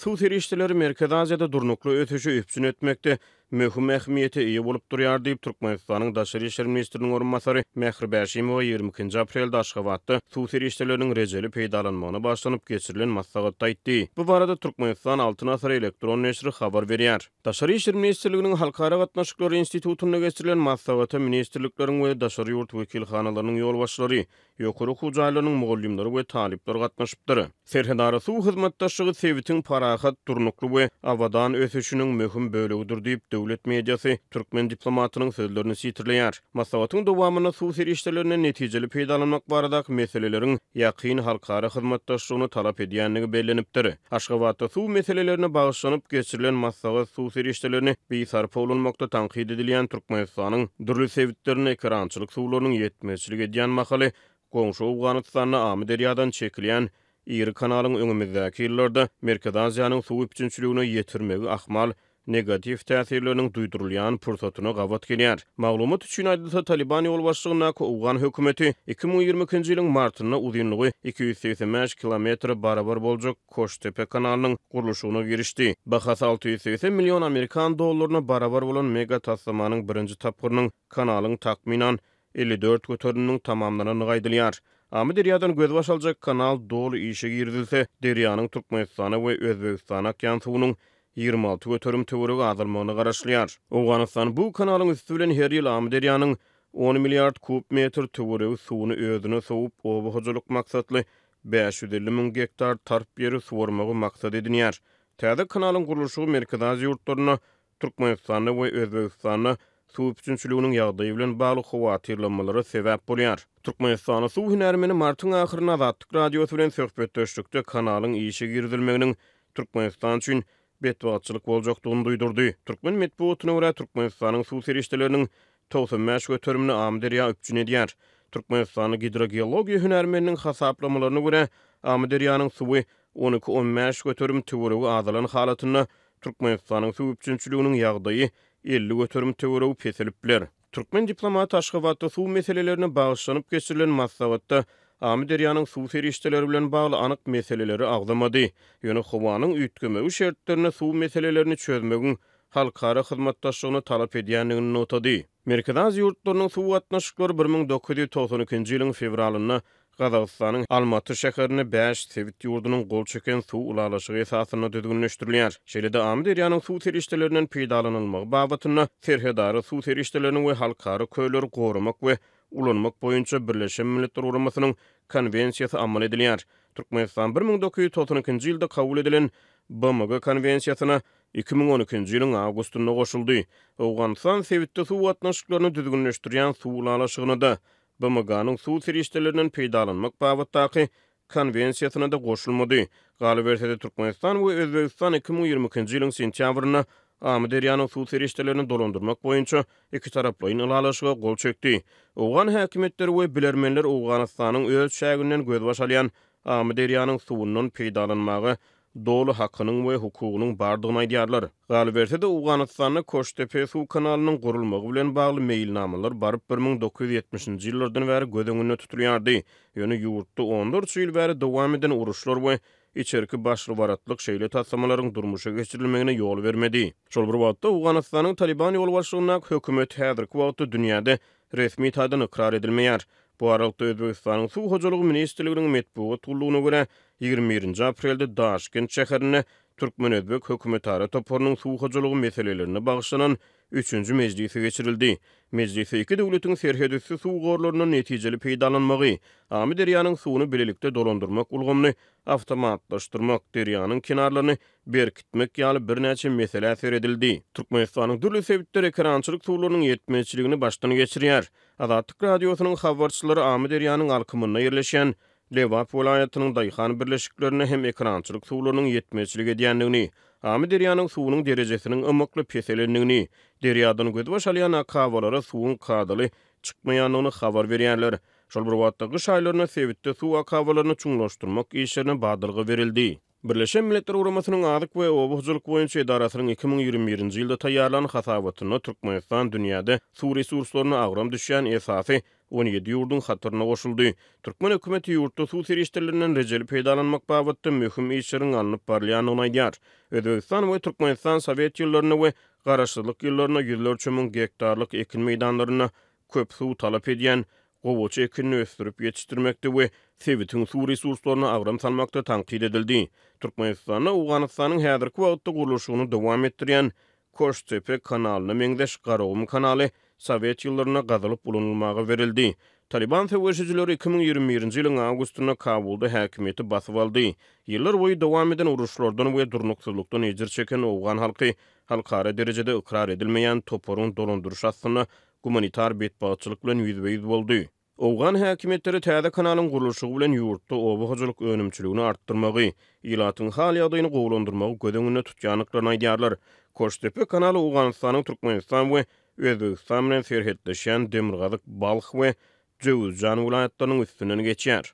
Suw serişdeleri Merkezi Aziýada durnukly ösüşi üpjün etmekde möhüm ähmiýete eýe bolup durýar diýip, Türkmenistanyň daşary işler ministriniň orunbasary Mähri Bäşimowa 22-nji aprelde Aşgabatda suw serişdeleriniň rejeli peýdalanmagyna bagyşlanyp geçirilen maslahatda aýtdy. Bu barada Türkmenistan Altyn asyr elektron neşiri habar berýär. Daşary işler ministrliginiň Halkara gatnaşyklary institutynda geçirilen maslahata ministrlikleriň we daşary ýurt wekilhanalarynyň ýolbaşçylary, ýokary okuw jaýlarynyň mugallymlary we talyplar gatnaşypdyr. Serhedara suw hyzmatdaşlygy sebitiň parahat, durnukly we abadan ösüşiniň möhüm bölegidir diýip, döwlet mediasy türkmen diplomatynyň sözlerini sitirleýär. Maslahatyň dowamynda suw serişdelerinden netijeli peýdalanmak baradaky meseleleriň ýakyn halkara hyzmatdaşlygyny talap edýändigi bellenipdir. Aşgabatda suw meselelerine bagyşlanyp geçirilen maslahat suw serişdelerini bisarpa ulanmakda tankyt edilýän Türkmenistanyň dürli sebitlerinde ekerançylyk suwlarynyň ýetmezçilik edýän mahaly goňşy Owganystanda Amyderýadan çekilýän iri kanalyň öňümizdäki ýyllarda Merkezi Aziýanyň suw üpjünçiligine ýetirmegi ahmal negatiw täsirleriniň duýdurylýan pursatyna gabat gelýär. Maglumat üçin aýdylsa, Talyban ýolbaşçylygyndaky owgan hökümeti 2022-nji ýylyň martynda uzynlygy 285 kilometre barabar boljak Koştepe kanalynyň gurluşygyna girişdi. Bahasy 680 million amerikan dollaryna barabar bolan mega taslamanyň birinji tapgyrynyň kanalyň takmynan 54 göteriminiň tamamlanandygy aýdylýar. Amyderýadan gözbaş aljak kanal doly işe girizilse, derýanyň Türkmenistana we Özbegistana akýan suwunyň 26% töweregi azalmagyna garaşylýar. Owganystan bu kanalyň üsti bilen her ýyl Amyderýanyň on milliard kub metr töweregi suwuny özüne sowup, oba hojalyk maksatly 550 müň gektar tarp ýeri suwarmagy maksat edinýär. Täze kanalyň gurluşygy Merkezi Aziýa ýurtlarynda Türkmenistanda we Özbegistanda suw üpjünçiliginiň ýagdaýy bilen bagly howatyrlanmalara sebäp bolýar. Türkmenistanda suw hünärmeni martyň ahyrynda Azatlyk Radiosy bilen söhbetdeşlikde kanalyň işe girizilmeginiň Türkmenistan üçin betbagtçylyk boljakdygyny duýdurdy. Türkmen metbugatyna görä, Türkmenistanyň suw serişdeleriniň 95 göterimini Amyderýa üpjün edýär. Türkmenistanda gidrogeologiýa hünärmeniniň hasaplamalaryna görä, Amyderýanyň suwy on iki-on bäş göterim töweregi azalan halatynda Türkmenistanyň suw üpjünçiliginiň ýagdaýy 50% töweregi peselip biler. Türkmen diplomaty Aşgabatda suw meselelerine bagyşlanyp geçirilen maslahatda Amyderýanyň suw serişdeleri bilen bagly anyk meseleleri agzamady. Ýöne howanyň üýtgemegi şertlerinde suw meselelerini çözmegiň halkara hyzmatdaşlygyny talap edýändigini nygtady. Merkezi Aziýa ýurtlarynyň suw gatnaşyklary 1992-nji ýylyň fewralynda Gazagystanyň Almaty şäherinde bäş sebit ýurdunyň gol çeken suw ylalaşygy esasynda düzgünleşdirilýär. Şeýle-de Amyderýanyň suw serişdelerinden peýdalanylmagy babatynda serhedara suw serişdelerini we halkara kölleri goramak we ulanmak boýunça Birleşen Milletler Guramasynyň Konwensiýasy amal edilýär. Türkmenistan 1992-nji ýylda kabul edilen BMG Konwensiýasyna 2012-nji ýylyň awgustynda goşuldy. Owganystan sebitde suw gatnaşyklaryny düzgünleşdirýän suw ylalaşygyna-da, BMG-niň suw serişdelerinden peýdalanmak babatdaky Konwensiýasyna-da goşulmady. Galyberse-de, Türkmenistan we Özbegistan 2022-nji ýylyň sentýabrynda Amyderýanyň suw serişdelerini dolandyrmak boýunça ikitaraplaýyn ylalaşyga gol çekdi. Owgan häkimiýetleri we bilermenler Owganystanyň öz çäginden gözbaş alýan Amyderýanyň suwundan peýdalanmaga doly hakynyň we hukugynyň bardygyny aýdýarlar. Galyberse-de, Owganystanda Koştepe suw kanalynyň gurulmagy bilen bagly meýilnamalar baryp 1970-nji ýyllardan bäri göz öňünde tutulýardy. Ýöne ýurtda onlarça ýyl bäri dowam eden uruşlar we içerki başly-baratlyk şeýle taslamalaryň durmuşa geçirilmegine ýol bermedi. Şol bir wagtda, Owganystanyň Talyban ýolbaşçylygyndaky hökümeti häzirki wagtda dünýäde resmi taýdan ykrar edilmeýär. Bu aralykda, Özbegistanyň Suw hojalygy ministrliginiň metbugat gullugyna görä, 21-nji aprelde Daşkent şäherinde türkmen-özbek hökümetara toparynyň suw hojalygy meselelerine bagyşlanan üçünji mejlisi geçirildi. Mejlisde iki döwletiň serhetüsti suw gorlaryndan netijeli peýdalanmagy, Amyderýanyň suwuny bilelikde dolandyrmak ulgamyny awtomatlaşdyrmak, derýanyň kenarlaryny berkitmek ýaly birnäçe meselä seredildi. Türkmenistanyň dürli sebitleri ekerançylyk suwlarynyň ýetmezçiligini başdan geçirýär. Azatlyk Radiosynyň habarçylary Amyderýanyň alkymynda ýerleşýän Lebap welaýatynyň daýhan birleşiklerinde hem ekerançylyk suwlarynyň ýetmezçilik edýändigini, Amyderýanyň suwunyň derejesiniň ymykly peselendigini, derýadan gözbaş alýan akabalara suwuň kadaly çykmaýandygyny habar berýärler. Şol bir wagtda, gyş aýlarynda sebitde suw akabalaryny çuňlaşdyrmak işlerine badalga berildi. Birleşen Milletler Guramasynyň Azyk we oba hojalyk boýunça edarasynyň 2021-nji ýylda taýýarlan hasabatynda Türkmenistan dünýäde suw resurslaryna agram düşýän esasy. 17 ýurduň hataryna goşuldy. Türkmen hökümeti ýurtda suw serişdelerinden rejeli peýdalanmak babatda möhüm işleriň alnyp barylýandygyny aýdýar. Özbegistan we Türkmenistan sowet ýyllarynda we garaşsyzlyk ýyllarynda ýüzlerçe müň gektarlyk ekin meýdanlarynda köp suw talap edýän gowaça ekinini ösdürip ýetişdirmekde we sebitiň suw resurslaryna agram salmakda tankyt edildi. Türkmenistanda Owganystanyň häzirki wagtda gurluşygyny dowam etdirýän Koştepe kanalyna meňzeş Garagum kanaly sowet ýyllarynda gazylyp ulanylmaga berildi. Talyban söweşijileri 2021-nji ýylyň awgustynda Kabulda häkimiýeti basyp aldy. Ýyllar boýy dowam eden uruşlardan we durnuksyzlykdan ejir çeken owgan halky halkara derejede ykrar edilmeýän toparyň dolandyryşy astynda gumanitar betbagtçylyk bilen ýüzbe-ýüz boldy. Owgan häkimiýetleri täze kanalyň gurluşygy bilen ýurtda oba hojalyk önümçiligini artdyrmagy, ilatyň hal-ýagdaýyny gowulandyrmagy göz öňünde tutýandyklaryny aýdýarlar. Koştepe kanaly Owganystanyň Türkmenistan we Özbegistan bilen serhetleşýän demirgazyk Balh we Jöwüzjan welaýatlarynyň üstünden geçýär.